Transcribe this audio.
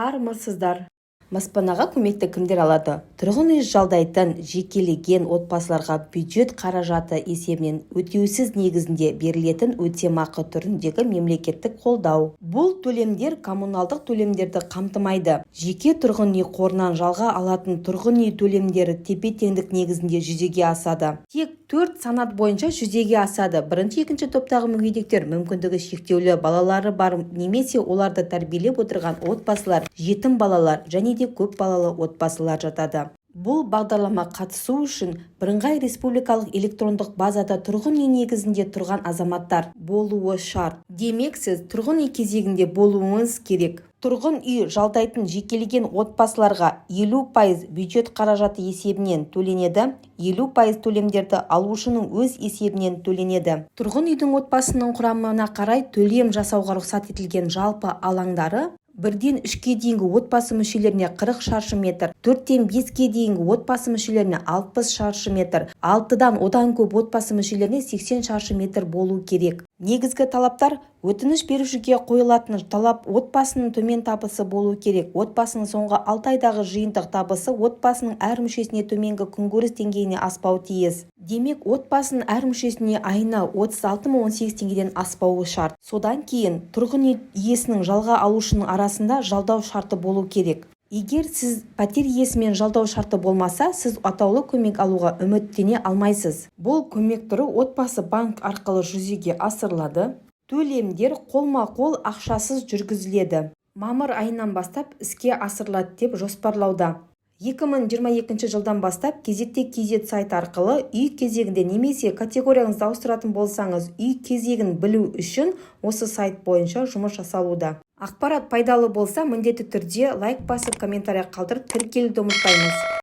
Армысыздар! Баспанаға көмекті кімдер алады? Тұрғын үй жалдайтын жекелеген отбасыларға бюджет қаражаты есебінен өтеусіз негізінде берілетін өтемақы түріндегі мемлекеттік қолдау. Бұл төлемдер коммуналдық төлемдерді қамтымайды. Жеке тұрғын үй қорынан жалға алатын тұрғын үй төлемдері тепе-теңдік негізінде жүзеге асады. Тек төрт санат бойынша жүзеге асады: бірінші, екінші топтағы мүгедектер, мүмкіндігі шектеулі балалары бар немесе оларды тәрбиелеп отырған отбасылар, жетім балалар және де көп балалы отбасылар жатады. Бұл бағдарлама қатысу үшін бірыңғай республикалық электрондық базада тұрғын үй негізінде тұрған азаматтар болуы шарт. Демек, сіз тұрғын үй кезегінде болуыңыз керек. Тұрғын үй жалдайтын жекелеген отбасыларға 50% бюджет қаражаты есебінен төленеді, 50% төлемдерді алушының өз есебінен төленеді. Тұрғын үйдің отбасының құрамына қарай төлем жасауға рұқсат етілген жалпы алаңдары: бірден үшке дейінгі отбасы мүшелеріне 40 шаршы метр, төрттен беске дейінгі отбасы мүшелеріне 60 шаршы метр, алтыдан одан көп отбасы мүшелеріне 80 шаршы метр болу керек. Негізгі талаптар. Өтініш берушіге қойылатын талап: отбасының төмен табысы болу керек, отбасының соңғы 6 айдағы жиынтық табысы отбасының әр мүшесіне төменгі күнкөріс деңгейінен аспауы тиіс. Демек, отбасының әр мүшесіне айына 36 018 теңгеден аспауы шарт. Содан кейін тұрғын үй иесінің жалға алушының арасында жалдау шарты болу керек. Егер сіз пәтер иесімен жалдау шарты болмаса, сіз атаулы көмек алуға үміттене алмайсыз. Бұл көмек түрі Отбасы банк арқылы жүзеге асырылады. Төлемдер қолма-қол ақшасыз жүргізіледі. Мамыр айынан бастап іске асырылады деп жоспарлауда. 2022 жылдан бастап кезекте kz сайты арқылы үй кезегінде немесе категорияңызды ауыстыратын болсаңыз, үй кезегін білу үшін осы сайт бойынша жұмыс жасалуда. Ақпарат пайдалы болса, міндетті түрде лайк басып, комментарий қалдырып, тіркелуді ұмытпаймыз.